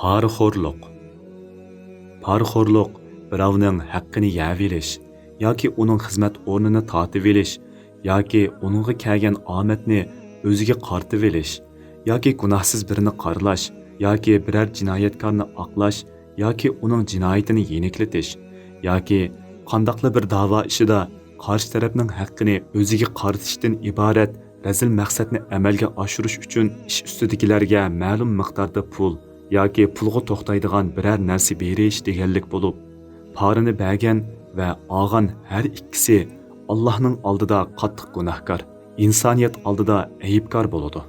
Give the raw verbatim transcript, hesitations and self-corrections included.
پارىخورلۇق. پارىخورلۇق بىراۋنىڭ ھەققىنى يەۋېلىش ياكى ئۇنىڭ خىزمەت ئورنىنى تارتىۋېلىش ياكى ئۇنىڭغا كەلگەن ئامەتنى ئۆزىگە قارىتىۋېلىش ياكى گۇناھسىز بىرىنى قارىلاش ياكى بىرەر جىنايەتكارنى ئاقلاش ياكى ئۇنىڭ جىنايىتىنى يېنىكلىتىش ياكى قانداقلا بىر داۋا ئىشىدا قارشى تەرەپنىڭ ھەققىنى ئۆزىگە قارىتىشتىن ئىبارەت رەزىل مەقسەتنى ئەمەلگە ئاشۇرۇش ئۈچۈن ئىش ئۈستىدىكىلەرگە مەلۇم مىقداردا پۇل ياكى پۇلغا توختايدىغان بىرەر نەرسە بېرىش دېگەنلىك بولۇپ، پارىنى بەرگەن ۋە ئالغان ھەر ئىككىسى ئاللاھنىڭ ئالدىدا قاتتىق گۇناھكار، ئىنسانىيەت ئالدىدا ئەيىبكار بولىدۇ.